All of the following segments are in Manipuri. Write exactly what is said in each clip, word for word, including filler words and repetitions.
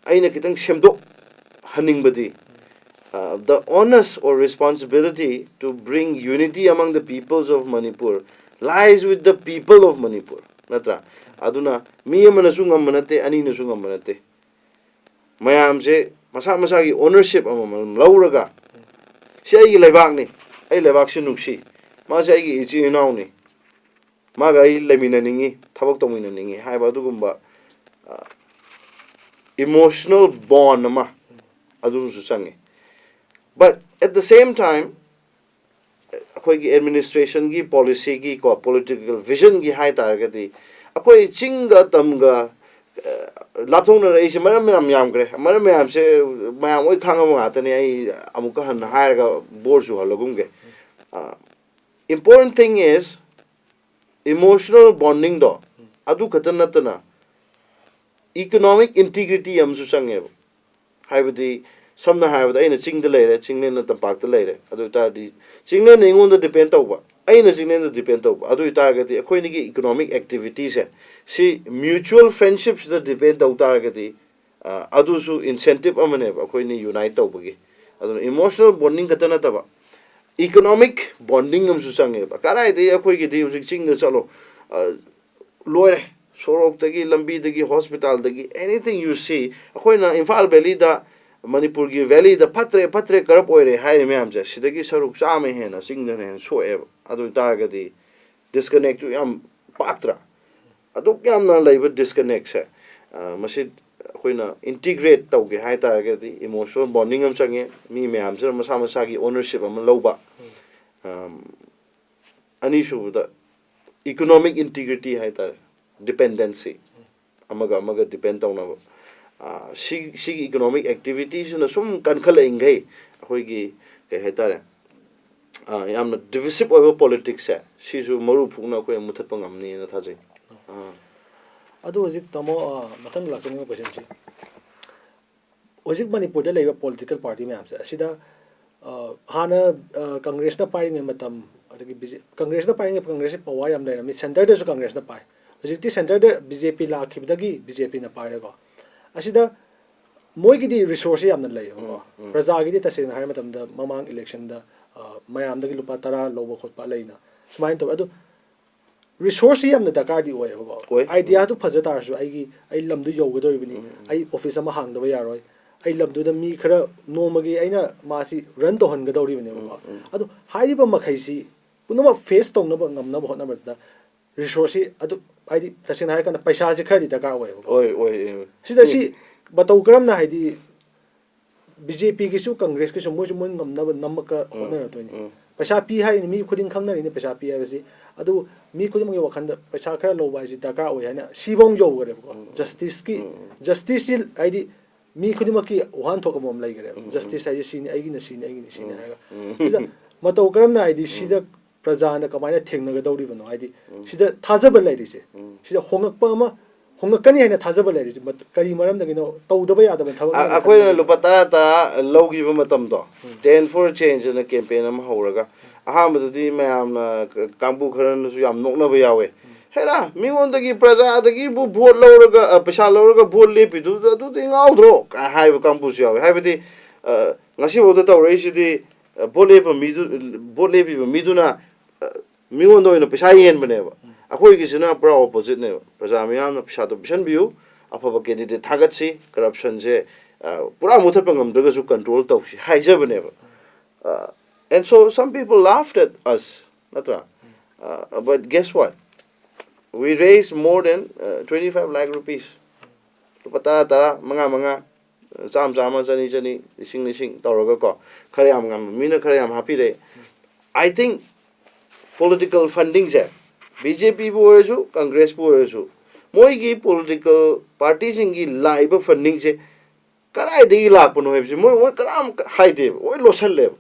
ꯑꯩꯅ ꯈꯤꯇꯪ ꯁꯦꯝꯗꯣꯛꯍꯟꯅꯤꯡꯕꯗꯤ, uh, the onus or responsibility to bring unity among the peoples of Manipur lies with the people of Manipur, ꯅꯠꯇ꯭ꯔꯥ? ꯑꯗꯨꯅ ꯃꯤ ꯑꯃꯅꯁꯨ ꯉꯝꯕ ꯅꯠꯇꯦ, ꯑꯅꯤꯅꯁꯨ ꯉꯝꯕ ꯅꯠꯇꯦ꯫ ꯃꯌꯥꯝꯁꯦ ꯃꯁꯥ ꯃꯁꯥꯒꯤ ownership ꯑꯃꯃꯝ ꯂꯧꯔꯒ, "ꯁꯤ ꯑꯩꯒꯤ ꯂꯩꯕꯥꯛꯅꯤ, ꯑꯩ ꯂꯩꯕꯥꯛꯁꯤ ꯅꯨꯡꯁꯤ, ꯃꯥꯁꯦ ꯑꯩꯒꯤ ꯏꯆꯤꯟ ꯏꯅꯥꯎꯅꯤ, ꯃꯥꯒ ꯑꯩ ꯂꯩꯃꯤꯟꯅꯅꯤꯡꯉꯤ, ꯊꯕꯛ ꯇꯧꯃꯤꯟꯅꯅꯤꯡꯉꯤ" ꯍꯥꯏꯕ ꯑꯗꯨꯒꯨꯝꯕ, ꯑ, emotional bond ꯑꯃ ꯑꯗꯨꯝꯁꯨ ꯆꯪꯉꯤ꯫ But at the same time, ꯑꯩꯈꯣꯏꯒꯤ administrationꯒꯤ policyꯒꯤ ꯀꯣ, political visionꯒꯤ ꯍꯥꯏ ꯇꯥꯔꯒꯗꯤ, ꯑꯩꯈꯣꯏ ꯆꯤꯡꯒ ꯇꯝꯒ, ꯑ, ꯂꯥꯞꯊꯣꯛꯅꯔꯛꯏꯁꯦ ꯃꯔꯝ ꯌꯥꯝ ꯌꯥꯝꯈ꯭ꯔꯦ꯫ ꯃꯔꯝ ꯃꯌꯥꯝꯁꯦ ꯃꯌꯥꯝ ꯂꯣꯏ ꯈꯪꯉꯕ ꯉꯥꯛꯇꯅꯤ꯫ ꯑꯩ ꯑꯃꯨꯛꯀ ꯍꯟꯅ ꯍꯥꯏꯔꯒ bore ꯆꯨꯍꯜꯂꯒꯨꯝꯒꯦ꯫ ꯑ, important thing is emotional bondingꯗꯣ, ꯑꯗꯨ ꯈꯛꯇ ꯅꯠꯇꯅ economic integrity ꯑꯃꯁꯨ ꯆꯪꯉꯦꯕ꯫ ꯍꯥꯏꯕꯗꯤ, ꯁꯝꯅ ꯍꯥꯏꯔꯕꯗ, ꯑꯩꯅ ꯆꯤꯡꯗ ꯂꯩꯔꯦ, ꯆꯤꯡꯂꯦꯟꯅ ꯇꯝꯄꯥꯛꯇ ꯂꯩꯔꯦ, ꯑꯗꯨ ꯑꯣꯏꯇꯥꯔꯗꯤ ꯆꯤꯡꯂꯦꯟꯅ ꯑꯩꯉꯣꯟꯗ depend ꯇꯧꯕ, ꯑꯩꯅ ꯆꯤꯡꯂꯦꯟꯗ depend ꯇꯧꯕ, ꯑꯗꯨ ꯑꯣꯏꯇꯥꯔꯒꯗꯤ ꯑꯩꯈꯣꯏꯅꯤꯒꯤ economic activityꯁꯦ ꯁꯤ mutual friendshipꯁꯤꯗ depend ꯇꯧ ꯇꯥꯔꯒꯗꯤ, ꯑ, ꯑꯗꯨꯁꯨ incentive ꯑꯃꯅꯦꯕ ꯑꯩꯈꯣꯏꯅꯤ unite ꯇꯧꯕꯒꯤ꯫ ꯑꯗꯨꯅ emotional bonding ꯈꯛꯇ ꯅꯠꯇꯕ economic bonding ꯑꯃꯁꯨ ꯆꯪꯉꯦꯕ꯫ ꯀꯗꯥꯏꯗꯒꯤ ꯑꯩꯈꯣꯏꯒꯤꯗꯤ ꯍꯧꯖꯤꯛ ꯆꯤꯡꯗ ꯆꯠꯂꯣ, ꯑ, ꯂꯣꯏꯔꯦ, ꯁꯣꯔꯣꯛꯇꯒꯤ, ꯂꯝꯕꯤꯗꯒꯤ, hospitalꯗꯒꯤ, anything you see, ꯑꯩꯈꯣꯏꯅ ꯏꯝꯐꯥꯜ valleyꯗ, ꯃꯅꯤꯄꯨꯔꯒꯤ valleyꯗ ꯐꯠꯇ꯭ꯔꯦ, ꯐꯠꯇ꯭ꯔꯦ, corrupt ꯑꯣꯏꯔꯦ ꯍꯥꯏꯔꯤ ꯃꯌꯥꯝꯁꯦ, ꯁꯤꯗꯒꯤ ꯁꯔꯨꯛ ꯆꯥꯝꯃ ꯍꯦꯟꯅ ꯆꯤꯡꯗꯅ ꯍꯦꯟꯅ ꯁꯣꯛꯑꯦꯕ꯫ ꯑꯗꯨ ꯑꯣꯏꯇꯥꯔꯒꯗꯤ disconnectꯁꯨ ꯌꯥꯝ ꯄꯥꯛꯇ꯭ꯔꯥ? ꯑꯗꯨꯛ ꯌꯥꯝꯅ ꯂꯩꯕ disconnectꯁꯦ, ꯑ, ꯃꯁꯤ ꯑꯩꯈꯣꯏꯅ integrate ꯇꯧꯒꯦ ꯍꯥꯏ ꯇꯥꯔꯒꯗꯤ emotional bonding ꯑꯃ ꯆꯪꯉꯦ, ꯃꯤ ꯃꯌꯥꯝꯁꯤꯅ ꯃꯁꯥ ꯃꯁꯥꯒꯤ ownership ꯑꯃ ꯂꯧꯕ꯫ ꯑꯝ, ꯑꯅꯤꯁꯨꯕꯗ economic integrity ꯍꯥꯏ ꯇꯥꯔꯦ, dependency, ꯑꯃꯒ ꯑꯃꯒ depend ꯇꯧꯅꯕ꯫ ꯑ, ꯁꯤ, ꯁꯤꯒꯤ economic activityꯁꯤꯅ ꯁꯨꯝ ꯀꯟꯈꯠꯂꯛꯏꯈꯩ ꯑꯩꯈꯣꯏꯒꯤ, ꯀꯩ ꯍꯥꯏ ꯇꯥꯔꯦ, ꯑ, ꯌꯥꯝꯅ divisive ꯑꯣꯏꯕ politicsꯁꯦ ꯁꯤꯁꯨ ꯃꯔꯨ ꯐꯨꯛꯅ ꯑꯩꯈꯣꯏ ꯃꯨꯊꯠꯄ ꯉꯝꯅꯤꯅ ꯊꯥꯖꯩ꯫ ꯑ꯫ ꯑꯗꯨ ꯍꯧꯖꯤꯛ ꯇꯥꯃꯣ, ꯑ, ꯃꯊꯪꯗ ꯂꯥꯛꯆꯅꯤꯡꯕ questionꯁꯤ, ꯍꯧꯖꯤꯛ ꯃꯅꯤꯄꯨꯔꯗ ꯂꯩꯔꯤꯕ political party ꯃꯌꯥꯝꯁꯦ ꯑꯁꯤꯗ, ꯑ, ꯍꯥꯟꯅ, ꯑ, Congressꯅ ꯄꯥꯏꯔꯤꯉꯩ ꯃꯇꯝ, ꯑꯗꯒꯤ BJ, Congressꯅ ꯄꯥꯏꯔꯤꯉꯩ Congressꯁꯦ power ꯌꯥꯝ ꯂꯩꯔꯝꯃꯤ, centreꯗꯁꯨ Congressꯅ ꯄꯥꯏ, ꯍꯧꯖꯤꯛꯇꯤ centreꯗ BJP ꯂꯥꯛꯈꯤꯕꯗꯒꯤ BJPꯅ ꯄꯥꯏꯔꯦꯀꯣ꯫ ꯑꯁꯤꯗ ꯃꯣꯏꯒꯤꯗꯤ ꯔꯤꯁꯣꯔꯁꯁꯤ ꯌꯥꯝꯅ ꯂꯩꯌꯦꯕꯀꯣ꯫ ꯎꯝ, ꯎꯝ꯫ ꯄ꯭ꯔꯖꯥꯒꯤꯗꯤ ꯇꯁꯦꯡꯅ ꯍꯥꯏꯔ ꯃꯇꯝꯗ ꯃꯃꯥꯡ ꯏꯂꯦꯛꯁꯟꯗ, ꯑ, ꯃꯌꯥꯝꯗꯒꯤ ꯂꯨꯄꯥ ꯇꯔꯥ ꯂꯧꯕ ꯈꯣꯠꯄ ꯂꯩꯅ ꯁꯨꯃꯥꯏꯅ ꯇꯧꯋꯦ꯫ ꯑꯗꯨ ꯔꯤꯁꯣꯔꯁꯁꯤ ꯌꯥꯝꯅ ꯗꯔꯀꯥꯔꯗꯤ ꯑꯣꯏꯌꯦꯕꯀꯣ꯫ ꯑꯣꯏ꯫ ꯑꯥꯏꯗꯤꯌꯥꯗꯨ ꯐꯖ ꯇꯥꯔꯁꯨ ꯑꯩꯒꯤ, ꯑꯩ ꯂꯝꯗꯨ ꯌꯧꯒꯗꯧꯔꯤꯕꯅꯤ, ꯎꯝ, ꯎꯝ꯫ ꯑꯩ ꯑꯣꯐꯤꯁ ꯑꯃ ꯍꯥꯡꯗꯕ ꯌꯥꯔꯣꯏ, ꯑꯩ ꯂꯝꯗꯨꯗ ꯃꯤ ꯈꯔ ꯅꯣꯡꯃꯒꯤ ꯑꯩꯅ ꯃꯥꯁꯤ ꯔꯟ ꯇꯧꯍꯟꯒꯗꯧꯔꯤꯕꯅꯦꯕꯀꯣ꯫ ꯎꯝ, ꯎꯝ꯫ ꯑꯗꯨ ꯍꯥꯏꯔꯤꯕ ꯃꯈꯩꯁꯤ ꯄꯨꯝꯅꯃꯛ ꯐꯦꯁ ꯇꯧꯅꯕ ꯉꯝꯅꯕ ꯍꯣꯠꯅꯕꯗ ꯔꯤꯁꯣꯔꯁꯁꯤ ꯑꯗꯨ, ꯍꯥꯏꯗꯤ, ꯇꯁꯦꯡꯅ ꯍꯥꯏꯔꯀꯥꯟꯗ ꯄꯩꯁꯥꯁꯤ ꯈꯔꯗꯤ ꯗꯔꯀꯥꯔ ꯑꯣꯏꯌꯦꯕꯀꯣ꯫ ꯑꯣꯏ, ꯑꯣꯏ, ꯑꯣꯏ꯫ ꯁꯤꯗ ꯁꯤ ꯃꯇꯧ ꯀꯔꯝꯅ, ꯍꯥꯏꯗꯤ, ꯕꯤ ꯖꯦ ꯄꯤꯒꯤꯁꯨ ꯀꯪꯒ꯭ꯔꯦꯁꯀꯤꯁꯨ ꯃꯣꯏꯁꯨ ꯃꯣꯏ ꯉꯝꯅꯕ ꯅꯝꯃꯛꯀ ꯎꯝ, ꯍꯣꯠꯅꯔꯛꯇꯣꯏꯅꯤ꯫ ꯎꯝ꯫ ꯄꯩꯁꯥ ꯄꯤ ꯍꯥꯏꯔꯤꯅꯤ, ꯃꯤ ꯈꯨꯗꯤꯡ ꯈꯪꯅꯔꯤꯅꯤ ꯄꯩꯁꯥ ꯄꯤ ꯍꯥꯏꯕꯁꯤ꯫ ꯑꯗꯨ ꯃꯤ ꯈꯨꯗꯤꯡꯃꯛꯀꯤ ꯋꯥꯈꯜꯗ ꯄꯩꯁꯥ ꯈꯔ ꯂꯧꯕ ꯍꯥꯏꯁꯤ ꯗꯔꯀꯥꯔ ꯑꯣꯏ ꯍꯥꯏꯅ ꯁꯤꯐꯧ ꯌꯧꯈ꯭ꯔꯦꯕꯀꯣ꯫ ꯎꯝ, ꯎꯝ꯫ ꯖꯁꯇꯤꯁꯀꯤ, ꯎꯝ, ꯎꯝ꯫ ꯖꯁꯇꯤꯁꯁꯤ, ꯍꯥꯏꯗꯤ, ꯃꯤ ꯈꯨꯗꯤꯡꯃꯛꯀꯤ ꯋꯥꯍꯟꯊꯣꯛ ꯑꯃꯃꯝ ꯂꯩꯈ꯭ꯔꯦꯕ꯫ ꯎꯝ, ꯎꯝ꯫ ꯖꯁꯇꯤꯁ ꯍꯥꯏꯁꯦ ꯁꯤꯅꯤ, ꯑꯩꯒꯤꯅ ꯁꯤꯅꯤ, ꯑꯩꯒꯤꯅ ꯁꯤꯅꯤ ꯎꯝ, ꯍꯥꯏꯔꯒ꯫ ꯎꯝ꯫ ꯁꯤꯗ ꯃꯇꯧ ꯀꯔꯝꯅ, ꯍꯥꯏꯗꯤ, ꯎꯝ꯫ ꯁꯤꯗ ꯄ꯭ꯔꯖꯥꯅ ꯀꯃꯥꯏꯅ ꯊꯦꯡꯅꯒꯗꯧꯔꯤꯕꯅꯣ? ꯍꯥꯏꯗꯤ, ꯎꯝ꯫ ꯁꯤꯗ ꯊꯥꯖꯕ ꯂꯩꯔꯤꯁꯦ, ꯎꯝ꯫ ꯁꯤꯗ ꯍꯣꯉꯛꯄ ꯑꯃ, ꯍꯣꯉꯛꯀꯅꯤ ꯍꯥꯏꯅ ꯊꯥꯖꯕ ꯂꯩꯔꯤꯁꯦ ꯃꯠ-, ꯀꯔꯤ ꯃꯔꯝꯗꯒꯤꯅꯣ? ꯇꯧꯗꯕ ꯌꯥꯗꯕ ꯊꯕꯛ ꯑ-, ꯑꯃ ꯑꯩꯈꯣꯏꯅ ꯈꯟꯕꯒꯤ ꯂꯨꯄꯥ ꯇꯔꯥ ꯇꯔꯥ ꯂꯧꯈꯤꯕ ꯃꯇꯝꯗꯣ, ꯎꯝ꯫ Ten for Change ꯑꯅ ꯀꯦꯝꯄꯦꯟ ꯑꯃ ꯍꯧꯔꯒ, ꯑꯍꯥꯟꯕꯗꯗꯤ ꯃꯌꯥꯝꯅ ꯀ-, ꯀꯥꯡꯕꯨ ꯈꯔꯅꯁꯨ ꯌꯥꯝ ꯅꯣꯛꯅꯕ ꯌꯥꯎꯋꯦ꯫ ꯎꯝ꯫ "ꯍꯦꯔꯥ, ꯃꯤꯉꯣꯟꯗꯒꯤ, ꯄ꯭ꯔꯖꯥꯗꯒꯤꯕꯨ ꯚꯣꯠ ꯂꯧꯔꯒ, ꯑ, ꯄꯩꯁꯥ ꯂꯧꯔꯒ ꯚꯣꯠ ꯂꯦꯞꯄꯤꯗꯨ, ꯑꯗꯨꯗꯤ ꯉꯥꯎꯗ꯭ꯔꯣ?" ꯀꯥꯏ ꯍꯥꯏꯕ ꯀꯥꯡꯕꯨꯁꯨ ꯌꯥꯎꯋꯦ꯫ ꯍꯥꯏꯕꯗꯤ, ꯑ, ꯉꯁꯤꯐꯥꯎꯗ ꯇꯧꯔꯛꯏꯁꯤꯗꯤ, ꯑ, ꯚꯣꯠ ꯂꯦꯞꯄ ꯃꯤꯗꯨ, ꯚꯣꯠ ꯂꯦꯞꯄꯤꯕ ꯃꯤꯗꯨꯅ, ꯑ, ꯃꯤꯉꯣꯟꯗ ꯑꯣꯏꯅ ꯄꯩꯁꯥ ꯌꯦꯟꯕꯅꯦꯕ꯫ ꯎꯝ꯫ ꯑꯩꯈꯣꯏꯒꯤꯁꯤꯅ ꯄꯨꯔꯥ ꯑꯣꯄꯣꯖꯤꯠꯅꯦꯕ꯫ ꯄ꯭ꯔꯖꯥ ꯃꯤꯌꯥꯝꯅ ꯄꯩꯁꯥꯗꯣ ꯄꯤꯁꯟꯕꯤꯌꯨ, ꯑꯐꯕ ꯀꯦꯟꯗꯤꯗꯦꯠ ꯊꯥꯒꯠꯁꯤ, ꯀꯔꯞꯁꯟꯁꯦ, ꯑ, ꯄꯨꯔꯥ ꯃꯨꯊꯠꯄ ꯉꯝꯗ꯭ꯔꯒꯁꯨ ꯀꯟꯇ꯭ꯔꯣꯜ ꯇꯧꯁꯤ ꯍꯥꯏꯖꯕꯅꯦꯕ꯫ ꯑ, and so some people laughed at us, ꯅꯠꯇ꯭ꯔꯥ? ꯎꯝ꯫ ꯑ, but guess what? We raised more than, uh, twenty-five lakh rupees. ꯂꯨꯄꯥ ꯇꯔꯥ ꯇꯔꯥ, ꯃꯉꯥ ꯃꯉꯥ, ꯆꯥꯝꯃ ꯆꯥꯝꯃ, ꯆꯅꯤ ꯆꯅꯤ, ꯂꯤꯁꯤꯡ ꯂꯤꯁꯤꯡ ꯇꯧꯔꯒꯀꯣ, ꯈꯔ ꯌꯥꯝ ꯉꯝꯕ ꯃꯤꯅ ꯈꯔ ꯌꯥꯝ ꯍꯥꯞꯄꯤꯔꯛꯑꯦ꯫ I think political fundingꯁꯦ, ꯕꯤ ꯖꯦ ꯄꯤꯕꯨ ꯑꯣꯏꯔꯁꯨ, ꯀꯪꯒ꯭ꯔꯦꯁꯄꯨ ꯑꯣꯏꯔꯁꯨ, ꯃꯣꯏꯒꯤ political partyꯁꯤꯡꯒꯤ ꯂꯥꯛꯏꯕ fundingꯁꯦ ꯀꯗꯥꯏꯗꯒꯤ ꯂꯥꯛꯄꯅꯣ ꯍꯥꯏꯕꯁꯤ ꯃꯣꯏ, ꯃꯣꯏ ꯀꯅꯥꯝ ꯍꯥꯏꯗꯦꯕ, ꯂꯣꯏ ꯂꯣꯠꯁꯜꯂꯦꯕ꯫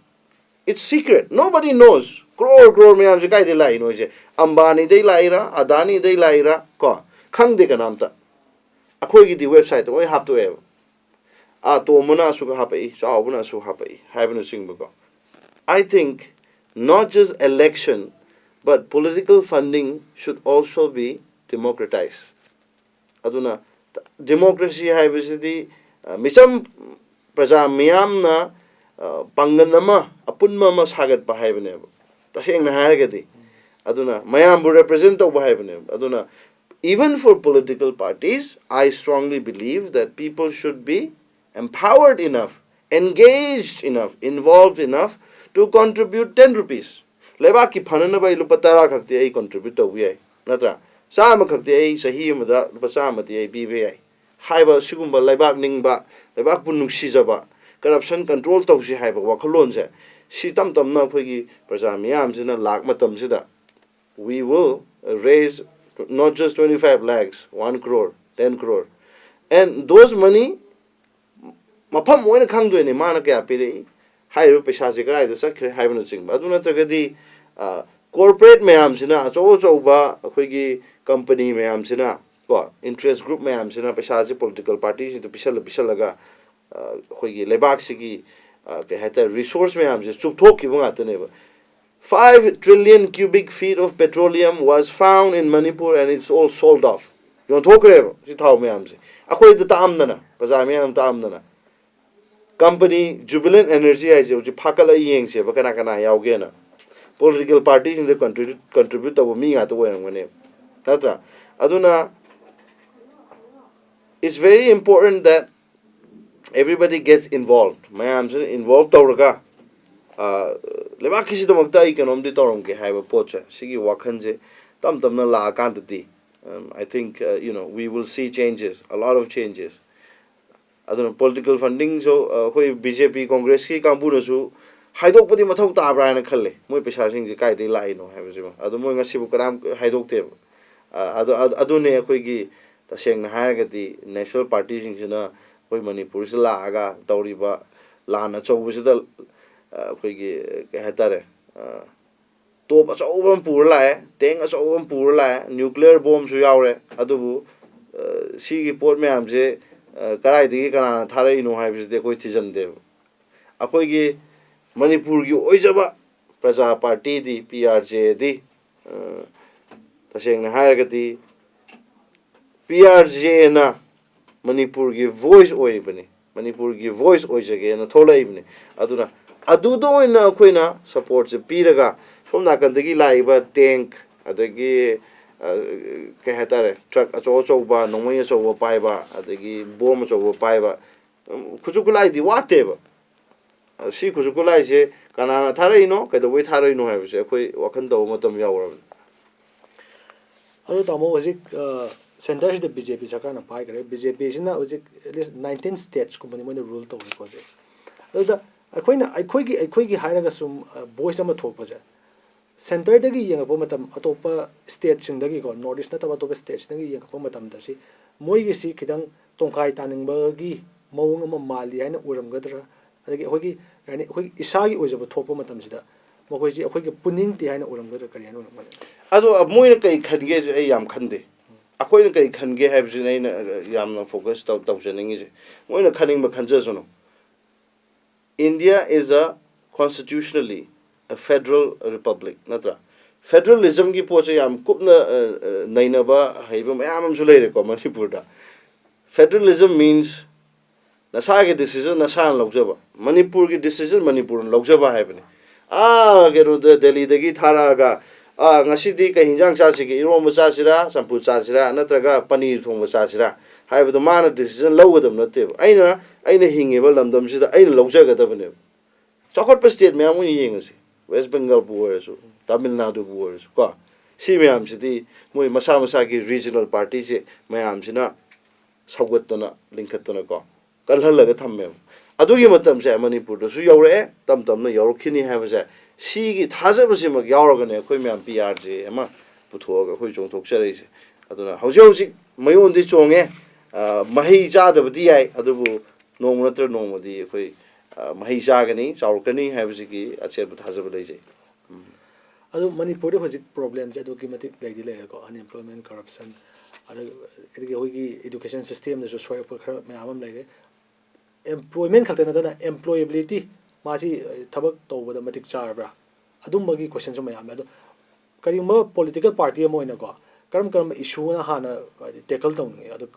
It's secret, nobody knows꯫ Crore crore ꯃꯌꯥꯝꯁꯦ ꯀꯥꯏꯗꯒꯤ ꯂꯥꯛꯏꯅꯣ ꯍꯥꯏꯁꯦ? ꯑꯝꯕꯥꯅꯤꯗꯩ ꯂꯥꯛꯏꯔꯥ, ꯑꯗꯥꯅꯤꯗꯩ ꯂꯥꯛꯏꯔꯥ, ꯀꯣ, ꯈꯪꯗꯦ ꯀꯅꯥꯝꯇ꯫ ꯑꯩꯈꯣꯏꯒꯤꯗꯤ websiteꯇ ꯂꯣꯏ ꯍꯥꯞꯇꯣꯛꯑꯦꯕ꯫ ꯑꯥ, ꯇꯣꯝꯕꯅ ꯑꯁꯨꯛ ꯍꯥꯞꯄꯛꯏ, ꯆꯥꯎꯕꯅ ꯑꯁꯨꯛ ꯍꯥꯞꯄꯛꯏ ꯍꯥꯏꯕꯅꯆꯤꯡꯕꯀꯣ꯫ I think not just election, but political funding should also be democratized. ꯑꯗꯨꯅ democracy ꯍꯥꯏꯕꯁꯤꯗꯤ ꯑ, ꯃꯤꯆꯝ ꯄ꯭ꯔꯖꯥ ꯃꯤꯌꯥꯝꯅ, ꯑ, ꯄꯥꯡꯒꯜ ꯑꯃ, ꯑꯄꯨꯟꯕ ꯑꯃ ꯁꯥꯒꯠꯄ ꯍꯥꯏꯕꯅꯦꯕ, ꯇꯁꯦꯡꯅ ꯍꯥꯏꯔꯒꯗꯤ꯫ ꯑꯗꯨꯅ ꯃꯌꯥꯝꯕꯨ represent ꯇꯧꯕ ꯍꯥꯏꯕꯅꯦꯕ꯫ ꯑꯗꯨꯅ, even for political parties, I strongly believe that people should be empowered enough, engaged enough, involved enough to contribute ten rupees. ꯂꯩꯕꯥꯛꯀꯤ ꯐꯅꯅꯕ ꯑꯩ ꯂꯨꯄꯥ ꯇꯔꯥ ꯈꯛꯇꯤ ꯑꯩ contribute ꯇꯧꯕ ꯌꯥꯏ, ꯅꯠꯇ꯭ꯔꯥ? ꯆꯥꯝꯃ ꯈꯛꯇꯤ ꯑꯩ ꯆꯍꯤ ꯑꯃꯗ ꯂꯨꯄꯥ ꯆꯥꯝꯃꯗꯤ ꯑꯩ ꯄꯤꯕ ꯌꯥꯏ ꯍꯥꯏꯕ ꯁꯤꯒꯨꯝꯕ ꯂꯩꯕꯥꯛ ꯅꯤꯡꯕ, ꯂꯩꯕꯥꯛꯄꯨ ꯅꯨꯡꯁꯤꯖꯕ, corruption control ꯇꯧꯁꯤ ꯍꯥꯏꯕ ꯋꯥꯈꯜꯂꯣꯟꯁꯦ, ꯁꯤ ꯇꯞ ꯇꯞꯅ ꯑꯩꯈꯣꯏꯒꯤ ꯄ꯭ꯔꯖꯥ ꯃꯤꯌꯥꯝꯁꯤꯅ ꯂꯥꯛ ꯃꯇꯝꯁꯤꯗ, we will raise not just twenty five lakhs, one crore, ten crore, and those money ꯃꯐꯝ ꯑꯣꯏꯅ ꯈꯪꯗꯣꯏꯅꯦ, ꯃꯥꯅ ꯀꯌꯥ ꯄꯤꯔꯛꯏ, ꯍꯥꯏꯔꯤꯕ ꯄꯩꯁꯥꯁꯦ ꯀꯗꯥꯏꯗ ꯆꯠꯈ꯭ꯔꯦ ꯍꯥꯏꯕꯅꯆꯤꯡꯕ꯫ ꯑꯗꯨ ꯅꯠꯇ꯭ꯔꯒꯗꯤ, ꯑ, corporate ꯃꯌꯥꯝꯁꯤꯅ, ꯑꯆꯧ ꯑꯆꯧꯕ ꯑꯩꯈꯣꯏꯒꯤ company ꯃꯌꯥꯝꯁꯤꯅ, ꯀꯣ, interest group ꯃꯌꯥꯝꯁꯤꯅ ꯄꯩꯁꯥꯁꯦ political partyꯁꯤꯡꯗ ꯄꯤꯁꯜꯂ ꯄꯤꯁꯜꯂꯒ, ꯑ, ꯑꯩꯈꯣꯏꯒꯤ ꯂꯩꯕꯥꯛꯁꯤꯒꯤ, ꯑ, ꯀꯩ ꯍꯥꯏꯇꯥꯔꯦ, resource ꯃꯌꯥꯝꯁꯦ ꯆꯨꯞꯊꯣꯛꯈꯤꯕ ꯉꯥꯛꯇꯅꯦꯕ꯫ Five trillion cubic feet of petroleum was found in Manipur and it's all sold off. ꯌꯣꯟꯊꯣꯛꯈ꯭ꯔꯦꯕ ꯁꯤ ꯊꯥꯎ ꯃꯌꯥꯝꯁꯦ, ꯑꯩꯈꯣꯏꯗ ꯇꯥꯛꯑꯝꯗꯅ, ꯄ꯭ꯔꯖꯥ ꯃꯌꯥꯝ ꯇꯥꯛꯑꯝꯗꯅ꯫ Company Jubilant Energy ꯍꯥꯏꯁꯦ ꯍꯧꯖꯤꯛ ꯐꯥꯀꯠꯂꯒ ꯌꯦꯡꯁꯦꯕ, ꯀꯅꯥ ꯀꯅꯥ ꯌꯥꯎꯒꯦꯅ꯫ Political partyꯁꯤꯡꯗ contribute contribute ꯇꯧꯕ ꯃꯤ ꯉꯥꯛꯇ ꯑꯣꯏꯔꯝꯒꯅꯦꯕ, ꯅꯠꯇ꯭ꯔꯥ? ꯑꯗꯨꯅ, it's very important that everybody gets involved, ꯃꯌꯥꯝꯁꯤꯅ involve ꯇꯧꯔꯒ, ꯑ, ꯂꯩꯕꯥꯛꯀꯤꯁꯤꯗꯃꯛꯇ ꯑꯩ ꯀꯩꯅꯣꯝꯗꯤ ꯇꯧꯔꯝꯒꯦ ꯍꯥꯏꯕ ꯄꯣꯠꯁꯦ, ꯁꯤꯒꯤ ꯋꯥꯈꯜꯁꯦ ꯇꯞ ꯇꯞꯅ ꯂꯥꯛꯑꯀꯥꯟꯗꯗꯤ, um, I think, uh, you know, we will see changes, a lot of changes. ꯑꯗꯨꯅ political fundingꯁꯨ, ꯑ, ꯑꯩꯈꯣꯏ BJP Congressꯀꯤ ꯀꯥꯡꯕꯨꯅꯁꯨ ꯍꯥꯏꯗꯣꯛꯄꯗꯤ ꯃꯊꯧ ꯇꯥꯕ꯭ꯔꯥ ꯍꯥꯏꯅ ꯈꯜꯂꯦ, ꯃꯣꯏ ꯄꯩꯁꯥꯁꯤꯡꯁꯦ ꯀꯥꯏꯗꯒꯤ ꯂꯥꯛꯏꯅꯣ ꯍꯥꯏꯕꯁꯤꯃ꯫ ꯑꯗꯣ ꯃꯣꯏ ꯉꯁꯤꯕꯨ ꯀꯅꯥꯝ ꯍꯥꯏꯗꯣꯛꯇꯦꯕ꯫ ꯑ, ꯑꯗꯨ, ꯑꯗꯨ, ꯑꯗꯨꯅꯦ ꯑꯩꯈꯣꯏꯒꯤ, ꯇꯁꯦꯡꯅ ꯍꯥꯏꯔꯒꯗꯤ, national partyꯁꯤꯡꯁꯤꯅ ꯑꯩꯈꯣꯏ ꯃꯅꯤꯄꯨꯔꯁꯤꯗ ꯂꯥꯛꯑꯒ ꯇꯧꯔꯤꯕ ꯂꯥꯟ ꯑꯆꯧꯕꯁꯤꯗ, ꯑ, ꯑꯩꯈꯣꯏꯒꯤ, ꯀꯩ ꯍꯥꯏꯇꯥꯔꯦ, ꯑ, ꯇꯣꯞ ꯑꯆꯧꯕ ꯑꯃ ꯄꯨꯔ ꯂꯥꯛꯑꯦ, ꯇꯦꯡ ꯑꯆꯧꯕ ꯑꯃ ꯄꯨꯔ ꯂꯥꯛꯑꯦ, nuclear bombꯁꯨ ꯌꯥꯎꯔꯦ꯫ ꯑꯗꯨꯕꯨ, ꯑ, ꯁꯤꯒꯤ ꯄꯣꯠ ꯃꯌꯥꯝꯁꯦ, ꯑ, ꯀꯗꯥꯏꯗꯒꯤ ꯀꯅꯥꯅ ꯊꯥꯔꯛꯏꯅꯣ ꯍꯥꯏꯕꯁꯤꯗꯤ ꯑꯩꯈꯣꯏ ꯊꯤꯖꯤꯟꯗꯦꯕ꯫ ꯑꯩꯈꯣꯏꯒꯤ ꯃꯅꯤꯄꯨꯔꯒꯤ ꯑꯣꯏꯖꯕ ꯄ꯭ꯔꯖꯥ ꯄꯥꯔꯇꯤꯗꯤ, PRJꯗꯤ, ꯑ, ꯇꯁꯦꯡꯅ ꯍꯥꯏꯔꯒꯗꯤ, PRJꯅ ꯃꯅꯤꯄꯨꯔꯒꯤ ꯚꯣꯏꯁ ꯑꯣꯏꯔꯤꯕꯅꯤ, ꯃꯅꯤꯄꯨꯔꯒꯤ ꯚꯣꯏꯁ ꯑꯣꯏꯖꯒꯦꯅ ꯊꯣꯛꯂꯛꯏꯕꯅꯤ꯫ ꯑꯗꯨꯅ ꯑꯗꯨꯗ ꯑꯣꯏꯅ ꯑꯩꯈꯣꯏꯅ ꯁꯄꯣꯔꯠꯁꯦ ꯄꯤꯔꯒ, ꯁꯣꯝ ꯅꯥꯀꯟꯗꯒꯤ ꯂꯥꯛꯏꯕ ꯇꯦꯡꯛ, ꯑꯗꯒꯤ, ꯑ, ꯀꯩ ꯍꯥꯏꯇꯥꯔꯦ, ꯇ꯭ꯔꯛ ꯑꯆꯧ ꯑꯆꯧꯕ, ꯅꯣꯡꯃꯩ ꯑꯆꯧꯕ ꯄꯥꯏꯕ, ꯑꯗꯒꯤ ꯕꯣꯝ ꯑꯆꯧꯕ ꯄꯥꯏꯕ, ꯎꯝ, ꯈꯨꯠꯁꯨ ꯈꯨꯠꯂꯥꯏꯗꯤ ꯋꯥꯠꯇꯦꯕ꯫ ꯑ, ꯁꯤ ꯈꯨꯠꯁꯨ ꯈꯨꯠꯂꯥꯏꯁꯦ ꯀꯅꯥꯅ ꯊꯥꯔꯛꯏꯅꯣ, ꯀꯩꯗꯧꯕꯩ ꯊꯥꯔꯛꯏꯅꯣ ꯍꯥꯏꯕꯁꯦ ꯑꯩꯈꯣꯏ ꯋꯥꯈꯜ ꯇꯧꯕ ꯃꯇꯝ ꯌꯥꯎꯔꯕꯅꯤ꯫ ꯑꯗꯨ ꯇꯥꯃꯣ, ꯍꯧꯖꯤꯛ, ꯑ, ꯁꯦꯟꯇꯔꯁꯤꯗ ꯕꯤ ꯖꯦ ꯄꯤ ꯁꯔꯀꯥꯔꯅ ꯄꯥꯏꯈ꯭ꯔꯦ꯫ ꯕꯤ ꯖꯦ ꯄꯤꯁꯤꯅ ꯍꯧꯖꯤꯛ at least nineteen states ꯀꯨꯝꯕꯅꯤ ꯃꯣꯏꯅ ꯔꯨꯜ ꯇꯧꯔꯤꯀꯣ ꯍꯧꯖꯤꯛ꯫ ꯑꯗꯨꯗ ꯑꯩꯈꯣꯏꯅ, ꯑꯩꯈꯣꯏꯒꯤ, ꯑꯩꯈꯣꯏꯒꯤ ꯍꯥꯏꯔꯒ ꯁꯨꯝ, ꯑ, ꯚꯣꯏꯁ ꯑꯃ ꯊꯣꯛꯄꯁꯦ, ꯁꯦꯟꯇꯔꯗꯒꯤ ꯌꯦꯡꯉꯛꯄ ꯃꯇꯝ, ꯑꯇꯣꯞꯄ ꯁ꯭ꯇꯦꯠꯁꯤꯡꯗꯒꯤꯀꯣ, ꯅꯣꯔꯠ ꯏꯁ ꯅꯠꯇꯕ ꯑꯇꯣꯞꯄ ꯁ꯭ꯇꯦꯠꯁꯤꯡꯗꯒꯤ ꯌꯦꯡꯉꯛꯄ ꯃꯇꯝꯗ, ꯁꯤ ꯃꯣꯏꯒꯤꯁꯤ ꯈꯤꯇꯪ ꯇꯣꯡꯈꯥꯏ ꯇꯥꯅꯤꯡꯕꯒꯤ ꯃꯑꯣꯡ ꯑꯃ ꯃꯥꯜꯂꯤ ꯍꯥꯏꯅ ꯎꯔꯝꯒꯗ꯭ꯔꯥ? ꯑꯗꯒꯤ ꯑꯩꯈꯣꯏꯒꯤ, ꯀꯩ ꯍꯥꯏꯅꯤ, ꯑꯩꯈꯣꯏꯒꯤ ꯏꯁꯥꯒꯤ ꯑꯣꯏꯖꯕ ꯊꯣꯛꯄ ꯃꯇꯝꯁꯤꯗ ꯃꯈꯣꯏꯁꯤ ꯑꯩꯈꯣꯏꯒꯤ ꯄꯨꯅꯤꯡꯗꯦ ꯍꯥꯏꯅ ꯎꯔꯝꯒꯗ꯭ꯔꯥ, ꯀꯔꯤ ꯍꯥꯏꯅ ꯎꯔꯝꯒꯅꯤ? ꯑꯗꯣ ꯃꯣꯏꯅ ꯀꯩ ꯈꯟꯒꯦꯁꯦ ꯑꯩ ꯌꯥꯝ ꯈꯟꯗꯦ꯫ ꯑꯩꯈꯣꯏꯅ ꯀꯩ ꯈꯟꯒꯦ ꯍꯥꯏꯕꯁꯤꯅ ꯑꯩꯅ, ꯑ, ꯌꯥꯝꯅ ꯐꯣꯀꯁ ꯇꯧ-, ꯇꯧꯖꯅꯤꯡꯉꯤꯁꯦ꯫ ꯃꯣꯏꯅ ꯈꯟꯅꯤꯡꯕ ꯈꯟꯖꯁꯅꯨ꯫ India is a constitutionally a federal republic, ꯅꯠꯇ꯭ꯔꯥ? ꯐꯦꯗꯔꯦꯂꯤꯖꯝꯒꯤ ꯄꯣꯠꯁꯦ ꯌꯥꯝ ꯀꯨꯞꯅ, ꯑ, ꯑ, ꯅꯩꯅꯕ ꯍꯩꯕ ꯃꯌꯥꯝ ꯑꯃꯁꯨ ꯂꯩꯔꯦꯀꯣ ꯃꯅꯤꯄꯨꯔꯗ꯫ Federalism means ꯅꯁꯥꯒꯤ ꯗꯤꯁꯤꯖꯟ ꯅꯁꯥꯅ ꯂꯧꯖꯕ, ꯃꯅꯤꯄꯨꯔꯒꯤ ꯗꯤꯁꯤꯖꯟ ꯃꯅꯤꯄꯨꯔꯅ ꯂꯧꯖꯕ ꯍꯥꯏꯕꯅꯤ꯫ ꯑꯥ, ꯀꯩꯅꯣꯗ, ꯗꯦꯜꯂꯤꯗꯒꯤ ꯊꯥꯔꯛꯑꯒ, "ꯑꯥ, ꯉꯁꯤꯗꯤ ꯀꯩ ꯍꯤꯟꯖꯥꯡ ꯆꯥꯁꯤꯒꯦ? ꯏꯔꯣꯝꯕ ꯆꯥꯁꯤꯔꯥ, ꯆꯝꯐꯨꯠ ꯆꯥꯁꯤꯔꯥ, ꯅꯠꯇ꯭ꯔꯒ ꯄꯅꯤꯔ ꯊꯣꯡꯕ ꯆꯥꯁꯤꯔꯥ?" ꯍꯥꯏꯕꯗꯣ ꯃꯥꯅ ꯗꯤꯁꯤꯖꯟ ꯂꯧꯒꯗꯕ ꯅꯠꯇꯦꯕ꯫ ꯑꯩꯅ, ꯑꯩꯅ ꯍꯤꯡꯉꯤꯕ ꯂꯝꯗꯝꯁꯤꯗ ꯑꯩꯅ ꯂꯧꯖꯒꯗꯕꯅꯦꯕ꯫ ꯆꯥꯎꯈꯠꯄ ꯁ꯭ꯇꯦꯠ ꯃꯌꯥꯝ ꯑꯣꯏꯅ ꯌꯦꯡꯉꯁꯤ, ꯋꯦꯁ ꯕꯦꯡꯒꯜꯕꯨ ꯑꯣꯏꯔꯁꯨ, ꯇꯥꯃꯤꯜ ꯅꯥꯗꯨꯕꯨ ꯑꯣꯏꯔꯁꯨ ꯀꯣ, ꯁꯤ ꯃꯌꯥꯝꯁꯤꯗꯤ ꯃꯣꯏ ꯃꯁꯥ ꯃꯁꯥꯒꯤ ꯔꯤꯖꯅꯦꯜ ꯄꯥꯔꯇꯤꯁꯦ ꯃꯌꯥꯝꯁꯤꯅ ꯁꯧꯒꯠꯇꯅ, ꯂꯤꯡꯈꯠꯇꯅꯀꯣ, ꯀꯜꯍꯜꯂꯒ ꯊꯝꯃꯦꯕ꯫ ꯑꯗꯨꯒꯤ ꯃꯇꯝꯁꯦ ꯃꯅꯤꯄꯨꯔꯗꯁꯨ ꯌꯧꯔꯛꯑꯦ, ꯇꯞ ꯇꯞꯅ ꯌꯧꯔꯛꯈꯤꯅꯤ ꯍꯥꯏꯕꯁꯦ, ꯁꯤꯒꯤ ꯊꯥꯖꯕꯁꯤꯃꯛ ꯌꯥꯎꯔꯒꯅꯦ ꯑꯩꯈꯣꯏ ꯃꯌꯥꯝ ꯄꯤ ꯑꯥꯔ ꯖꯦ ꯑꯃ ꯄꯨꯊꯣꯛꯑꯒ ꯑꯩꯈꯣꯏ ꯆꯣꯡꯊꯣꯛꯆꯔꯛꯏꯁꯦ꯫ ꯑꯗꯨꯅ ꯍꯧꯖꯤꯛ ꯍꯧꯖꯤꯛ ꯃꯌꯣꯟꯗꯤ ꯆꯣꯡꯉꯦ, ꯑ, ꯃꯍꯩ ꯆꯥꯗꯕꯗꯤ ꯌꯥꯏ, ꯑꯗꯨꯕꯨ ꯅꯣꯡꯃ ꯅꯠꯇ꯭ꯔ ꯅꯣꯡꯃꯗꯤ ꯑꯩꯈꯣꯏ, ꯑ, ꯃꯍꯩ ꯆꯥꯒꯅꯤ, ꯆꯥꯎꯔꯛꯀꯅꯤ ꯍꯥꯏꯕꯁꯤꯒꯤ ꯑꯆꯦꯠꯄ ꯊꯥꯖꯕ ꯂꯩꯖꯩ꯫ ꯑꯗꯣ ꯃꯅꯤꯄꯨꯔꯗ ꯍꯧꯖꯤꯛ ꯄ꯭ꯔꯣꯕ꯭ꯂꯦꯝꯁꯦ ꯑꯗꯨꯛꯀꯤ ꯃꯇꯤꯛ ꯂꯩꯗꯤ ꯂꯩꯔꯦꯀꯣ, ꯑꯟꯑꯦꯝꯄ꯭ꯂꯣꯏꯃꯦꯟ, ꯀꯔꯞꯁꯟ, ꯑꯗꯒꯤ ꯑꯩꯈꯣꯏꯒꯤ ꯏꯗꯨꯀꯦꯁꯟ ꯁꯤꯁꯇꯦꯝꯗꯁꯨ ꯁꯣꯏꯔꯛꯄ ꯈꯔ ꯃꯌꯥꯝ ꯑꯃ ꯂꯩꯔꯦ꯫ ꯑꯦꯝꯄ꯭ꯂꯣꯏꯃꯦꯟ ꯈꯛꯇ ꯅꯠꯇꯅ ꯑꯦꯝꯄ꯭ꯂꯣꯌꯦꯕꯤꯂꯤꯇꯤ, ꯃꯥꯁꯤ ꯊꯕꯛ ꯇꯧꯕꯗ ꯃꯇꯤꯛ ꯆꯥꯔꯕ꯭ꯔꯥ, ꯑꯗꯨꯝꯕꯒꯤ ꯀꯣꯏꯁꯟꯁꯨ ꯃꯌꯥꯝ ꯂꯩ꯫ ꯑꯗꯣ ꯀꯔꯤꯒꯨꯝꯕ ꯄꯣꯂꯤꯇꯤꯀꯦꯜ ꯄꯥꯔꯇꯤ ꯑꯃ ꯑꯣꯏꯅꯀꯣ, ꯀꯔꯝ ꯀꯔꯝꯕ ꯏꯁꯨꯅ ꯍꯥꯟꯅ, ꯍꯥꯏꯗꯤ, ꯇꯦꯀꯜ ꯇꯧꯅꯤꯡꯉꯤ? ꯑꯗꯣ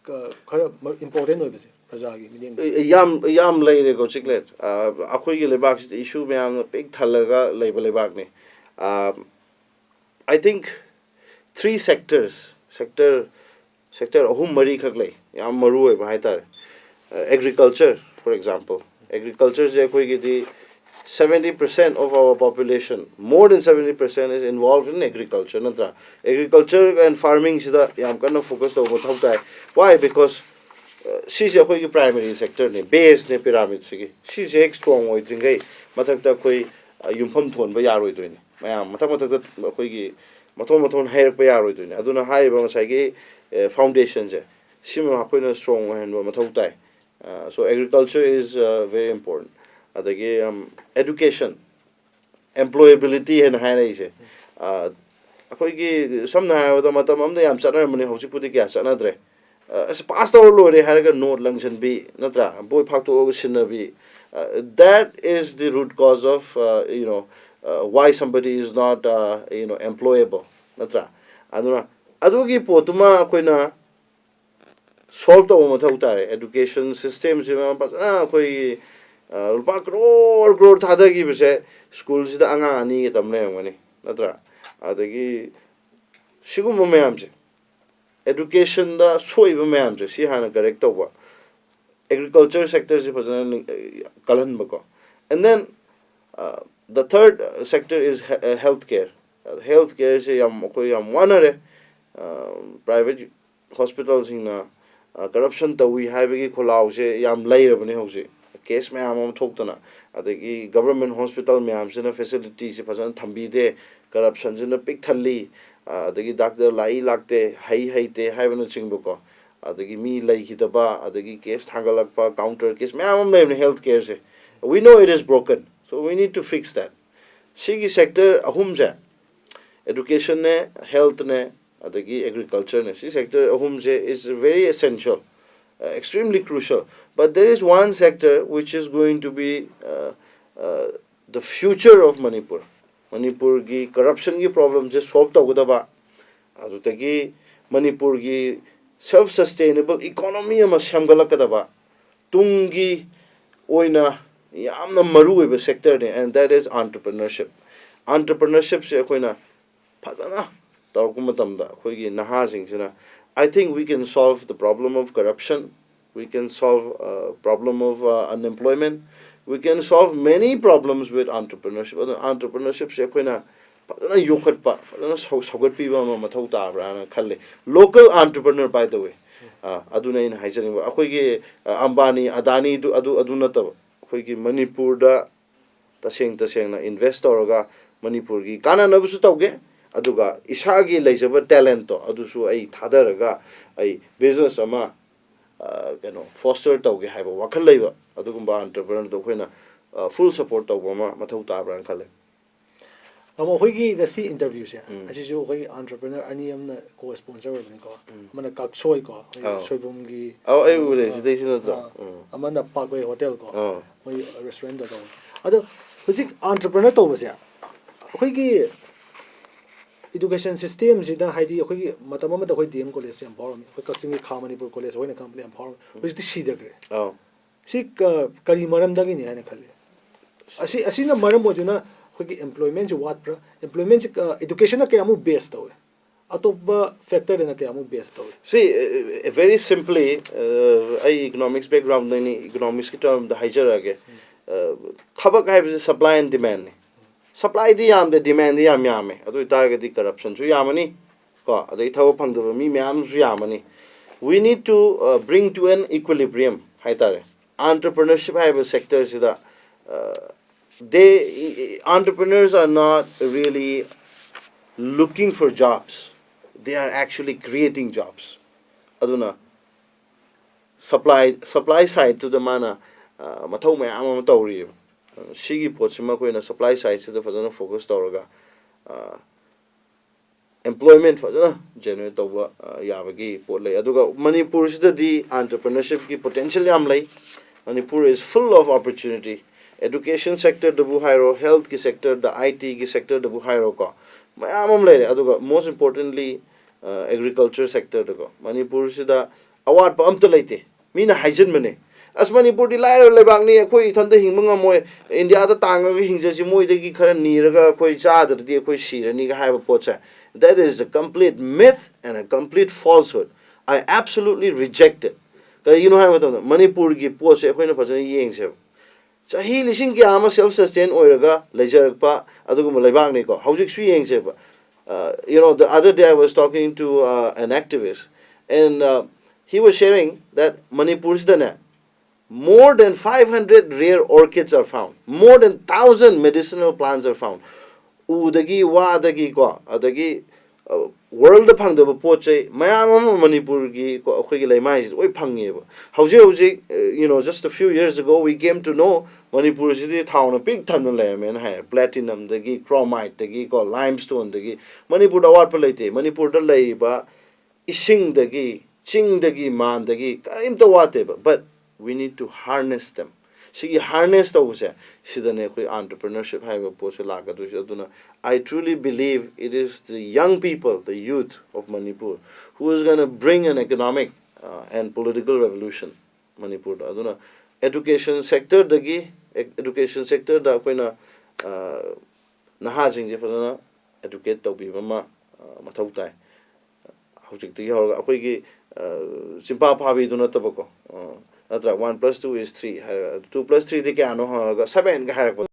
ꯈꯔ ꯏꯝꯄꯣꯔꯇꯦꯟ ꯑꯣꯏꯕꯁꯦ ꯄ꯭ꯔꯖꯥꯒꯤ ꯃꯤꯠꯌꯦꯡꯗ? ꯌꯥꯝ ꯌꯥꯝ ꯂꯩꯔꯦꯀꯣ, ꯆꯤꯛꯂꯦꯠ꯫ ꯑꯩꯈꯣꯏꯒꯤ ꯂꯩꯕꯥꯛꯁꯤꯗ ꯏꯁꯨ ꯃꯌꯥꯝꯅ ꯄꯤꯛ ꯊꯜꯂꯒ ꯂꯩꯕ ꯂꯩꯕꯥꯛꯅꯤ꯫ I think three sectors, sector sector ꯑꯍꯨꯝ ꯃꯔꯤꯈꯛ ꯂꯩ, ꯌꯥꯝ ꯃꯔꯨ ꯑꯣꯏꯕ ꯍꯥꯏꯇꯥꯔꯦ꯫ Agriculture, for example, agricultureꯁꯦ ꯑꯩꯈꯣꯏꯒꯤꯗꯤ seventy percent of our population, more than seventy percent is involved in agriculture, ꯅꯠꯇ꯭ꯔꯥ? Agriculture and farmingꯁꯤꯗ ꯌꯥꯝ ꯀꯟꯅ focus ꯇꯧꯕ ꯃꯊꯧ ꯇꯥꯏ꯫ Why? Because ꯁꯤꯁꯦ ꯑꯩꯈꯣꯏꯒꯤ primary sectorꯅꯦ, baseꯅꯦ pyramidꯁꯤꯒꯤ꯫ ꯁꯤꯁꯦ ꯍꯦꯛ strong ꯑꯣꯏꯗ꯭ꯔꯤꯉꯩ ꯃꯊꯛꯇ ꯑꯩꯈꯣꯏ ꯌꯨꯝꯐꯝ ꯊꯣꯟꯕ ꯌꯥꯔꯣꯏꯗꯣꯏꯅꯦ꯫ ꯃꯌꯥꯝ ꯃꯊꯛ ꯃꯊꯛꯇ ꯑꯩꯈꯣꯏꯒꯤ ꯃꯊꯣꯟ ꯃꯊꯣꯟ ꯍꯩꯔꯛꯄ ꯌꯥꯔꯣꯏꯗꯣꯏꯅꯦ꯫ ꯑꯗꯨꯅ ꯍꯥꯏꯔꯤꯕ ꯉꯁꯥꯏꯒꯤ foundationꯁꯦ, ꯁꯤꯃ ꯑꯩꯈꯣꯏꯅ strong ꯑꯣꯏꯍꯟꯕ ꯃꯊꯧ ꯇꯥꯏ꯫ So agriculture is very important꯫ ꯑꯗꯒꯤ education, employability ꯍꯥꯏꯅ ꯍꯥꯏꯅꯔꯤꯁꯦ꯫ ꯑꯩꯈꯣꯏꯒꯤ ꯁꯝꯅ ꯍꯥꯏꯔꯕꯗ ꯃꯇꯝ ꯑꯃꯗ ꯌꯥꯝ ꯆꯠꯅꯔꯝꯕꯅꯤ, ꯍꯧꯖꯤꯛꯄꯨꯗꯤ ꯀꯌꯥ ꯆꯠꯅꯗ꯭ꯔꯦ꯫ ꯑꯁ, pass ꯇꯧꯔ ꯂꯣꯏꯔꯦ ꯍꯥꯏꯔꯒ note ꯂꯪꯁꯤꯟꯕꯤ, ꯅꯠꯇ꯭ꯔꯥ? ꯕꯣꯏ ꯐꯥꯛꯇꯣꯛꯑꯒ ꯁꯤꯟꯅꯕꯤ꯫ That is the root cause of, you know, why somebody is not, you know, employable, ꯅꯠꯇ꯭ꯔꯥ? ꯑꯗꯨꯅ ꯑꯗꯨꯒꯤ ꯄꯣꯠꯇꯨꯃ ꯑꯩꯈꯣꯏꯅ solve ꯇꯧꯕ ꯃꯊꯧ ꯇꯥꯔꯦ꯫ Education systemꯁꯤꯃ ꯐꯖꯅ ꯑꯩꯈꯣꯏꯒꯤ ꯂꯨꯄꯥ crore crore ꯊꯥꯗꯈꯤꯕꯁꯦ ꯁ꯭ꯀꯨꯜꯁꯤꯗ ꯑꯉꯥꯡ ꯑꯅꯤꯒ ꯇꯝ ꯂꯩꯔꯝꯒꯅꯤ, ꯅꯠꯇ꯭ꯔꯥ? ꯑꯗꯒꯤ ꯁꯤꯒꯨꯝꯕ ꯃꯌꯥꯝꯁꯦ, educationꯗ ꯁꯣꯛꯏꯕ ꯃꯌꯥꯝꯁꯦ ꯁꯤ ꯍꯥꯟꯅ correct ꯇꯧꯕ, agriculture sectorꯁꯦ ꯐꯖꯅ ꯀꯜꯍꯟꯕꯀꯣ꯫ And then the third sector is health care. Health careꯁꯦ ꯌꯥꯝ, ꯑꯩꯈꯣꯏ ꯌꯥꯝ ꯋꯥꯅꯔꯦ꯫ Private hospitalꯁꯤꯡꯅ corruption ꯇꯧꯏ ꯍꯥꯏꯕꯒꯤ ꯈꯣꯜꯂꯥꯎꯁꯦ ꯌꯥꯝ ꯂꯩꯔꯕꯅꯦ ꯍꯧꯖꯤꯛ꯫ Case ꯃꯌꯥꯝ ꯑꯃ ꯊꯣꯛꯇꯅ, ꯑꯗꯒꯤ government hospital ꯃꯌꯥꯝꯁꯤꯅ facilityꯁꯦ ꯐꯖꯅ ꯊꯝꯕꯤꯗꯦ, corruptionꯁꯤꯅ ꯄꯤꯛ ꯊꯜꯂꯤ, ꯑꯗꯒꯤ doctor ꯂꯥꯛꯏ ꯂꯥꯛꯇꯦ, ꯍꯩ ꯍꯩꯇꯦ ꯍꯥꯏꯕꯅꯆꯤꯡꯕꯀꯣ, ꯑꯗꯒꯤ ꯃꯤ ꯂꯩꯈꯤꯗꯕ, ꯑꯗꯒꯤ case ꯊꯥꯡꯒꯠꯂꯛꯄ, counter case ꯃꯌꯥꯝ ꯑꯃ ꯂꯩꯕꯅꯦ health careꯁꯦ꯫ We know it is broken, so we need to fix that꯫ ꯁꯤꯒꯤ sector ꯑꯍꯨꯝꯁꯦ, educationꯅꯦ, healthꯅꯦ, ꯑꯗꯒꯤ agricultureꯅꯦ, ꯁꯤ sector ꯑꯍꯨꯝꯁꯦ is very essential, extremely crucial. But there is one sector which is going to be the future of Manipur. ꯃꯅꯤꯄꯨꯔꯒꯤ corruptionꯒꯤ problemꯁꯦ solve ꯇꯧꯒꯗꯕ, ꯑꯗꯨꯗꯒꯤ ꯃꯅꯤꯄꯨꯔꯒꯤ self sustainable economy ꯑꯃ ꯁꯦꯝꯒꯠꯂꯛꯀꯗꯕ ꯇꯨꯡꯒꯤ ꯑꯣꯏꯅ ꯌꯥꯝꯅ ꯃꯔꯨ ꯑꯣꯏꯕ sector ꯅꯤ, and that is entrepreneurship. Entrepreneurship ꯁꯦ ꯑꯩꯈꯣꯏꯅ ꯐꯖꯅ ꯇꯧꯔꯛꯄ ꯃꯇꯝꯗ ꯑꯩꯈꯣꯏꯒꯤ ꯅꯍꯥꯁꯤꯡꯁꯤꯅ, I think we can solve the problem of corruption, we can solve uh, problem of uh, unemployment, we can solve many problems with entrepreneurship. ꯑꯗꯨꯅ entrepreneurship ꯁꯦ ꯑꯩꯈꯣꯏꯅ ꯐꯖꯅ ꯌꯣꯛꯈꯠꯄ, ꯐꯖꯅ ꯁꯧ- ꯁꯧꯒꯠꯄꯤꯕ ꯑꯃ ꯃꯊꯧ ꯇꯥꯕ꯭ꯔꯥꯅ ꯈꯜꯂꯤ. Local entrepreneur, by the way. ꯑꯥ, ꯑꯗꯨꯅ ꯑꯩꯅ ꯍꯥꯏꯖꯅꯤꯡꯕ, ꯑꯩꯈꯣꯏꯒꯤ ꯑ, ꯑꯝꯕꯥꯅꯤ, ꯑꯗꯥꯅꯤꯗꯨ ꯑꯗꯨ ꯑꯗꯨ ꯅꯠꯇꯕ, ꯑꯩꯈꯣꯏꯒꯤ ꯃꯅꯤꯄꯨꯔꯗ ꯇꯁꯦꯡ ꯇꯁꯦꯡꯅ invest ꯇꯧꯔꯒ ꯃꯅꯤꯄꯨꯔꯒꯤ ꯀꯥꯟꯅꯅꯕꯁꯨ ꯇꯧꯒꯦ, ꯑꯗꯨꯒ ꯏꯁꯥꯒꯤ ꯂꯩꯖꯕ talent ꯇꯣ ꯑꯗꯨꯁꯨ ꯑꯩ ꯊꯥꯗꯔꯒ ꯑꯩ business ꯑꯃ ꯑ, ꯀꯩꯅꯣ foster ꯇꯧꯒꯦ ꯍꯥꯏꯕ ꯋꯥꯈꯜ ꯂꯩꯕ ꯑꯗꯨꯒꯨꯝꯕ entrepreneur ꯗꯣ ꯑꯩꯈꯣꯏꯅ ꯑ, full support ꯇꯧꯕ ꯑꯃ ꯃꯊꯧ ꯇꯥꯕ꯭ꯔꯥꯅ ꯈꯜꯂꯦ꯫ ꯑꯃ ꯑꯩꯈꯣꯏꯒꯤ ꯉꯁꯤ interview ꯁꯦ, ꯎꯝ, ꯑꯁꯤꯁꯨ ꯑꯩꯈꯣꯏꯒꯤ entrepreneur ꯑꯅꯤ ꯑꯃꯅ co-sponsor ꯑꯣꯏꯕꯅꯤꯀꯣ꯫ ꯎꯝ꯫ ꯑꯃꯅ ꯀꯥꯛꯁꯣꯏ ꯀꯣ, ꯑꯩꯈꯣꯏꯒꯤ, ꯑꯧ, ꯁꯣꯏꯕꯨꯝꯒꯤ, ꯑꯧ, ꯑꯩ ꯎꯔꯦ, ꯑꯥ, ꯁꯤꯗꯩꯁꯤ ꯅꯠꯇ꯭ꯔꯣ? ꯑꯥ, ꯎꯝ, ꯑꯃꯅ Parkway Hotel ꯀꯣ, ꯑꯧ, ꯃꯣꯏ restaurant ꯇ ꯇꯧꯕ꯫ ꯑꯗꯣ ꯍꯧꯖꯤꯛ entrepreneur ꯇꯧꯕꯁꯦ ꯑꯩꯈꯣꯏꯒꯤ education system ꯁꯤꯗ, ꯍꯥꯏꯗꯤ ꯑꯩꯈꯣꯏꯒꯤ ꯃꯇꯝ ꯑꯃꯗ ꯑꯩꯈꯣꯏ D M college ꯁꯦ ꯌꯥꯝ ꯐꯥꯎꯔꯝꯃꯤ, ꯑꯩꯈꯣꯏ ꯀꯛꯆꯤꯡꯒꯤ ꯈꯥ ꯃꯅꯤꯄꯨꯔ college ꯑꯩꯈꯣꯏꯅ ꯈꯪꯕꯗ ꯌꯥꯝ ꯐꯥꯎꯔꯝꯃꯤ, ꯍꯧꯖꯤꯛꯇꯤ ꯁꯤꯊꯈ꯭ꯔꯦ꯫ ꯑꯧ꯫ ꯁꯤ ꯀ- ꯀꯔꯤ ꯃꯔꯝꯗꯒꯤꯅꯤ ꯍꯥꯏꯅ ꯈꯜꯂꯤ? ꯑꯁꯤ, ꯑꯁꯤꯅ ꯃꯔꯝ ꯑꯣꯏꯗꯨꯅ ꯑꯩꯈꯣꯏꯒꯤ employment ꯁꯤ ꯋꯥꯠꯄ꯭ꯔꯥ? Employment ꯁꯤ, ꯑ, education ꯅ ꯀꯌꯥꯃꯨꯛ base ꯇꯧꯏ? ꯑꯇꯣꯞꯄ factor ꯗꯅ ꯀꯌꯥꯃꯨꯛ base ꯇꯧꯏ? See, uh, very simply, uh, ꯑꯩ economics background ꯗꯩꯅꯤ, economics ꯀꯤ term ꯗ ꯍꯥꯏꯖꯔꯛꯑꯒꯦ꯫ Uh, ꯊꯕꯛ ꯍꯥꯏꯕꯁꯦ supply and demand ꯅꯤ꯫ Supply ꯗꯤ ꯌꯥꯝꯗꯦ, demand ꯗꯤ ꯌꯥꯝ ꯌꯥꯝꯃꯦ꯫ ꯑꯗꯨ ꯑꯣꯏꯇꯥꯔꯒꯗꯤ corruption ꯁꯨ ꯌꯥꯝꯃꯅꯤ, ꯀꯣ, ꯑꯗꯩ ꯊꯕꯛ ꯐꯪꯗꯕ ꯃꯤ ꯃꯌꯥꯝꯁꯨ ꯌꯥꯝꯃꯅꯤ꯫ We need to uh, bring to an equilibrium ꯍꯥꯏꯇꯥꯔꯦ꯫ Entrepreneurship ꯍꯥꯏꯕ sector ꯁꯤꯗ uh, they entrepreneurs are not really looking for jobs, they are actually creating jobs. ꯑꯗꯨꯅ supply, supply side ꯇꯨꯗ ꯃꯥꯅ ꯑ, ꯃꯊꯧ ꯃꯌꯥꯝ ꯑꯃ ꯇꯧꯔꯤꯑꯕ꯫ ꯑ, ꯁꯤꯒꯤ ꯄꯣꯠꯁꯤꯃ ꯑꯩꯈꯣꯏꯅ supply side ꯁꯤꯗ ꯐꯖꯅ focus ꯇꯧꯔꯒ ꯑ, employment ꯐꯖꯅ generate ꯇꯧꯕ ꯑ, ꯌꯥꯕꯒꯤ ꯄꯣꯠ ꯂꯩ꯫ ꯑꯗꯨꯒ ꯃꯅꯤꯄꯨꯔꯁꯤꯗꯗꯤ entrepreneurship ꯀꯤ potential ꯌꯥꯝ ꯂꯩ꯫ Manipur is full of opportunity. Education sector ꯗꯕꯨ ꯍꯥꯏꯔꯣ, health ꯀꯤ sector ꯗ, I T ꯒꯤ sector ꯗꯕꯨ ꯍꯥꯏꯔꯣꯀꯣ, ꯃꯌꯥꯝ ꯑꯃ ꯂꯩꯔꯦ꯫ ꯑꯗꯨꯒ most importantly, ꯑꯦꯒ꯭ꯔꯤꯀꯜꯆꯔ ꯁꯦꯛꯇꯔꯗꯀꯣ, ꯃꯅꯤꯄꯨꯔꯁꯤꯗ ꯑꯋꯥꯠꯄ ꯑꯝꯇ ꯂꯩꯇꯦ꯫ ꯃꯤꯅ ꯍꯥꯏꯖꯤꯟꯕꯅꯦ, "ꯑꯁ, ꯃꯅꯤꯄꯨꯔꯗꯤ ꯂꯥꯏꯔ ꯂꯩꯕꯥꯛꯅꯤ, ꯑꯩꯈꯣꯏ ꯏꯊꯟꯇ ꯍꯤꯡꯕ ꯉꯝꯃꯣꯏ, ꯏꯟꯗꯤꯌꯥꯗ ꯇꯥꯡꯉꯒ ꯍꯤꯡꯖꯁꯤ, ꯃꯣꯏꯗꯒꯤ ꯈꯔ ꯅꯤꯔꯒ ꯑꯩꯈꯣꯏ ꯆꯥꯗ꯭ꯔꯗꯤ ꯑꯩꯈꯣꯏ ꯁꯤꯔꯅꯤꯒ" ꯍꯥꯏꯕ ꯄꯣꯠꯁꯦ, that is a complete myth and a complete falsehood. I absolutely reject it. ꯀꯔꯤꯒꯤꯅꯣ ꯍꯥꯏꯕ ꯃꯇꯝꯗ, ꯃꯅꯤꯄꯨꯔꯒꯤ ꯄꯣꯠꯁꯦ ꯑꯩꯈꯣꯏꯅ ꯐꯖꯅ ꯌꯦꯡꯁꯦꯕ, ꯆꯍꯤ ꯂꯤꯁꯤꯡ ꯀꯌꯥ ꯑꯃ ꯁꯦꯜꯐ ꯁꯁꯇꯦꯟ ꯑꯣꯏꯔꯒ ꯂꯩꯖꯔꯛꯄ ꯑꯗꯨꯒꯨꯝꯕ ꯂꯩꯕꯥꯛꯅꯤꯀꯣ꯫ ꯍꯧꯖꯤꯛꯁꯨ ꯌꯦꯡꯁꯦꯕ, uh, you know, the other day I was talking to uh, an activist, and uh, he was sharing that ꯃꯅꯤꯄꯨꯔꯁꯤꯗꯅꯦ, more than five hundred rare orchids are found, more than thousand medicinal plants are found. ꯎꯗꯒꯤ, ꯋꯥꯗꯒꯤꯀꯣ, ꯑꯗꯒꯤ ꯋꯥꯔꯜꯗ ꯐꯪꯗꯕ ꯄꯣꯠ ꯆꯩ ꯃꯌꯥꯝ ꯑꯃ ꯃꯅꯤꯄꯨꯔꯒꯤ ꯀꯣ, ꯑꯩꯈꯣꯏꯒꯤ ꯂꯩꯃꯥꯏꯁꯤꯗ ꯂꯣꯏ ꯐꯪꯉꯦꯕ꯫ ꯍꯧꯖꯤꯛ ꯍꯧꯖꯤꯛ, you know, just a few years ago we came to know, ꯃꯅꯤꯄꯨꯔꯁꯤꯗꯤ ꯊꯥꯎꯅ ꯄꯤꯛ ꯊꯟꯅ ꯂꯩꯔꯝꯃꯦꯅ ꯍꯥꯏ, ꯄ꯭ꯂꯦꯇꯤꯅꯝꯗꯒꯤ, ꯀ꯭ꯔꯣꯃꯥꯏꯠꯇꯒꯤ ꯀꯣ, ꯂꯥꯏꯝ ꯁ꯭ꯇꯣꯟꯗꯒꯤ꯫ ꯃꯅꯤꯄꯨꯔꯗ ꯑꯋꯥꯠꯄ ꯂꯩꯇꯦ꯫ ꯃꯅꯤꯄꯨꯔꯗ ꯂꯩꯔꯤꯕ ꯏꯁꯤꯡꯗꯒꯤ, ꯆꯤꯡꯗꯒꯤ, ꯃꯥꯟꯗꯒꯤ ꯀꯔꯤꯝꯇ ꯋꯥꯠꯇꯦꯕ, but we need to harness them. ꯁꯤꯒꯤ ꯍꯥꯔꯅꯦꯁ ꯇꯧꯕꯁꯦ, ꯁꯤꯗꯅꯦ ꯑꯩꯈꯣꯏ ꯑꯦꯟꯇꯔꯄ꯭ꯔꯤꯅꯔꯁꯤꯞ ꯍꯥꯏꯕ ꯄꯣꯠꯁꯦ ꯂꯥꯛꯀꯗꯣꯏꯁꯦ꯫ ꯑꯗꯨꯅ I truly believe it is the young people, the youth of Manipur, who is going to bring an economic uh, and political revolution ꯃꯅꯤꯄꯨꯔꯗ꯫ ꯑꯗꯨꯅ ꯑꯦꯗꯨꯀꯦꯁꯟ ꯁꯦꯛꯇꯔꯗꯒꯤ, ꯑꯦꯗꯨꯀꯦꯁꯟ ꯁꯦꯛꯇꯔꯗ ꯑꯩꯈꯣꯏꯅ uh, ꯅꯍꯥꯁꯤꯡꯁꯦ ꯐꯖꯅ ꯑꯦꯗꯨꯀꯦꯠ ꯇꯧꯕꯤꯕ ꯑꯃ uh, ꯃꯊꯧ ꯇꯥꯏ꯫ ꯍꯧꯖꯤꯛꯇꯒꯤ ꯍꯧꯔꯒ ꯑꯩꯈꯣꯏꯒꯤ uh, ꯆꯤꯝꯄꯥ ꯐꯥꯕꯤꯗꯨ ꯅꯠꯇꯕꯀꯣ, uh, ꯅꯠꯇ꯭ꯔꯥ? One plus two is three ꯍꯥꯏꯔꯒ, two plus threeꯗꯤ ꯀꯌꯥꯅꯣ ꯍꯪꯉꯒ sevenꯒ ꯍꯥꯏꯔꯛꯄꯗꯣ꯫